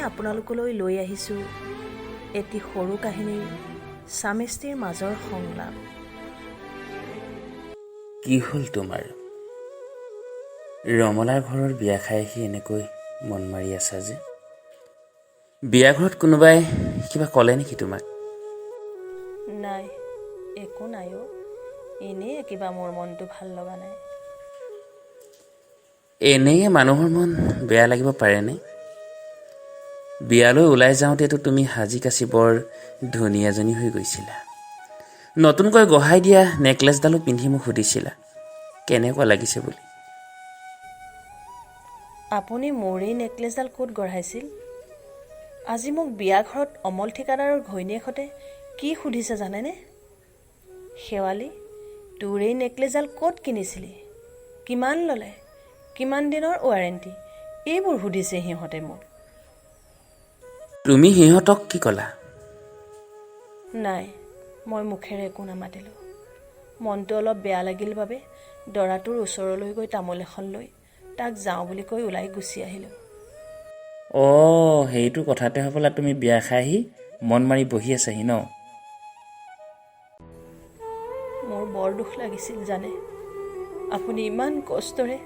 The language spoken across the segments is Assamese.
আপোনালোকলৈ লৈ আহিছোঁ এটি সৰু কাহিনীৰ স্বামী স্ত্ৰীৰ মাজৰ সংলাপ। কি হ'ল তোমাৰ? ৰমলাৰ ঘৰৰ বিয়া খাই আহি এনেকৈ মন মাৰি আছা যে? বিয়া ঘৰত কোনোবাই কিবা ক'লে নেকি তোমাক? নাই, একো নাই অ', এনেই কিবা মোৰ মনটো ভাল লগা নাই। এনেয়ে মানুহৰ মন বেয়া লাগিব পাৰেনে? বিয়ালৈ ওলাই যাওঁতেতো তুমি সাজি কাচি বৰ ধুনীয়াজনী হৈ গৈছিলা। নতুনকৈ গঢ়াই দিয়া নেকলেচডালো পিন্ধি মোক সুধিছিলা কেনেকুৱা লাগিছে বুলি। আপুনি মোৰ এই নেকলেচডাল ক'ত গঢ়াইছিল? আজি মোক বিয়া ঘৰত অমল ঠিকাদাৰৰ ঘৈণীয়েকহঁতে কি সুধিছে জানেনে? শেৱালি, তোৰ এই নেকলেচডাল ক'ত কিনিছিলি, কিমান ল'লে, কিমান দিনৰ ৱাৰেণ্টি, এইবোৰ সুধিছে সিহঁতে মোক। তুমি সিহঁতক কি ক'লা? নাই, মই মুখেৰে একো নামাতিলোঁ। মনটো অলপ বেয়া লাগিল বাবে দৰাটোৰ ওচৰলৈ গৈ তামোল এখন লৈ তাক যাওঁ বুলি কৈ ওলাই গুচি আহিলোঁ। অঁ, সেইটো কথাতে হ'বলা তুমি বিয়া খাই আহি মন মাৰি বহি আছাহি ন? মোৰ বৰ দুখ লাগিছিল জানে। আপুনি ইমান কষ্টৰে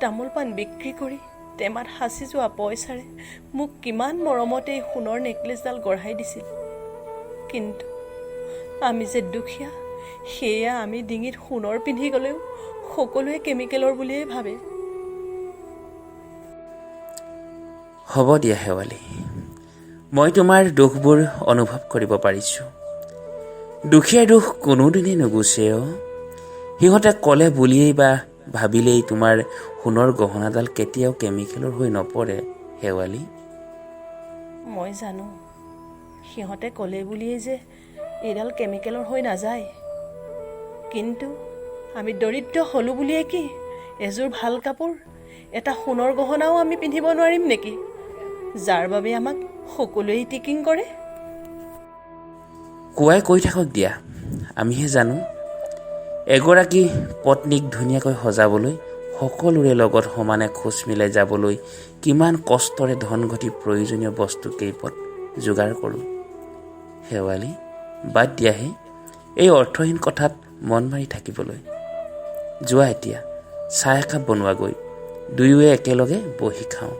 তামোল পাণ বিক্ৰী কৰি টেমাত সাঁচি যোৱা পইচাৰে মোক কিমান মৰমতে এই সোণৰ নেকলেচডাল গঢ়াই দিছিল। কিন্তু আমি যে দুখীয়া, সেয়া আমি ডিঙিত সোণৰ পিন্ধি গ'লেও সকলোৱে কেমিকেলৰ বুলিয়েই ভাবে। হ'ব দিয়া শেৱালি, মই তোমাৰ দুখবোৰ অনুভৱ কৰিব পাৰিছোঁ। দুখীয়াৰ দুখ কোনোদিনেই নুগুচে অ'। সিহঁতে ক'লে বুলিয়েই বা ভাবিলেই তোমাৰ সোণৰ গহনাডাল কেতিয়াও কেমিকেলৰ হৈ নপৰে শেৱালি। মই জানো, সিহঁতে ক'লে বুলিয়েই যে এইডাল কেমিকেলৰ হৈ নাযায়। কিন্তু আমি দৰিদ্ৰ হ'লোঁ বুলিয়ে কি এযোৰ ভাল কাপোৰ, এটা সোণৰ গহনাও আমি পিন্ধিব নোৱাৰিম নেকি, যাৰ বাবে আমাক সকলোৱে ইতিকিং কৰে? কোৱাই কৈ থাকক দিয়া, আমিহে জানো। এগৰাকী পত্নীক ধুনীয়াকৈ সজাবলৈ, সকলোৰে লগত সমানে খোজ মিলাই যাবলৈ কিমান কষ্টৰে ধন ঘটি প্ৰয়োজনীয় বস্তু কেইপদ যোগাৰ কৰোঁ। শেৱালি, বাদ দিয়াহে এই অৰ্থহীন কথাত মন মাৰি থাকিবলৈ। যোৱা এতিয়া চাহ একাপ বনোৱাগৈ, দুয়োৱে একেলগে বহি খাওঁ।